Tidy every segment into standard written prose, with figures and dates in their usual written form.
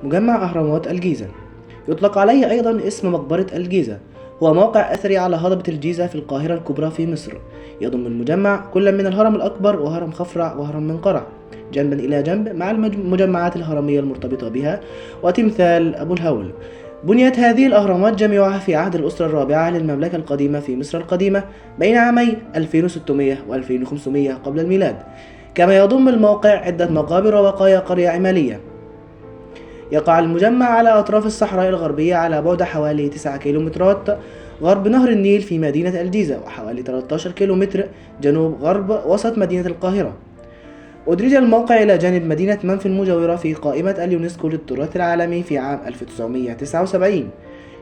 مجمع أهرامات الجيزة يطلق عليه أيضا اسم مقبرة الجيزة، هو موقع أثري على هضبة الجيزة في القاهرة الكبرى في مصر. يضم المجمع كل من الهرم الأكبر وهرم خفرع وهرم منقرع جنبا إلى جنب مع المجمعات الهرمية المرتبطة بها وتمثال أبو الهول. بنيت هذه الأهرامات جميعها في عهد الأسرة الرابعة للمملكة القديمة في مصر القديمة بين عامي 2600 و 2500 قبل الميلاد. كما يضم الموقع عدة مقابر وبقايا قرية عمالية. يقع المجمع على أطراف الصحراء الغربية على بعد حوالي 9 كيلومترات غرب نهر النيل في مدينة الجيزة، وحوالي 13 كيلومتر جنوب غرب وسط مدينة القاهرة. أدرج الموقع إلى جانب مدينة منف المجاورة في قائمة اليونسكو للتراث العالمي في عام 1979.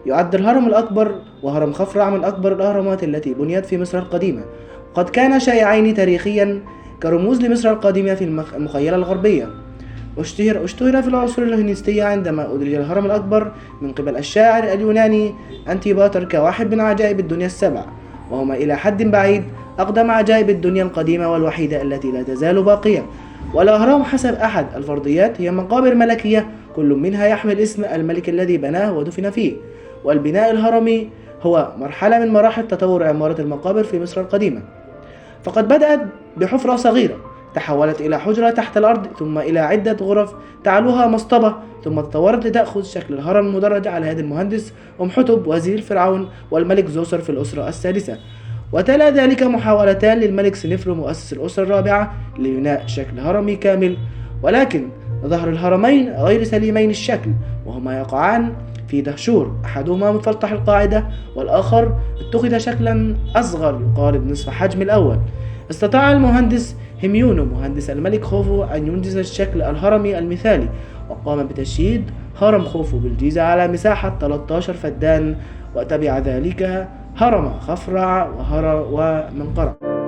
يعد الهرم الأكبر وهرم خفرع من أكبر الأهرامات التي بنيت في مصر القديمة، وقد كان شائعين تاريخيا كرموز لمصر القديمة في المخيلة الغربية. اشتهر في العصور الهلينستية عندما أدرج الهرم الأكبر من قبل الشاعر اليوناني أنتيباتر كواحد من عجائب الدنيا السبع، وهما إلى حد بعيد أقدم عجائب الدنيا القديمة والوحيدة التي لا تزال باقية. والأهرام حسب أحد الفرضيات هي مقابر ملكية كل منها يحمل اسم الملك الذي بناه ودفن فيه. والبناء الهرمي هو مرحلة من مراحل تطور عمارة المقابر في مصر القديمة، فقد بدأت بحفرة صغيرة تحولت إلى حجرة تحت الأرض، ثم إلى عدة غرف تعلوها مصطبة، ثم تطورت لتأخذ شكل الهرم المدرج على يد المهندس أمحتب وزير الفرعون والملك زوسر في الأسرة السادسة. وتلا ذلك محاولتان للملك سنفرو مؤسس الأسرة الرابعة لبناء شكل هرمي كامل، ولكن ظهر الهرمين غير سليمين الشكل، وهما يقعان في دهشور، أحدهما متفلطح القاعدة والآخر اتخذ شكلا أصغر يقارب نصف حجم الأول. استطاع المهندس هيميونو مهندس الملك خوفو أن ينجز الشكل الهرمي المثالي، وقام بتشييد هرم خوفو بالجيزة على مساحة 13 فدان، وتبع ذلك هرم خفرع ومنقرع.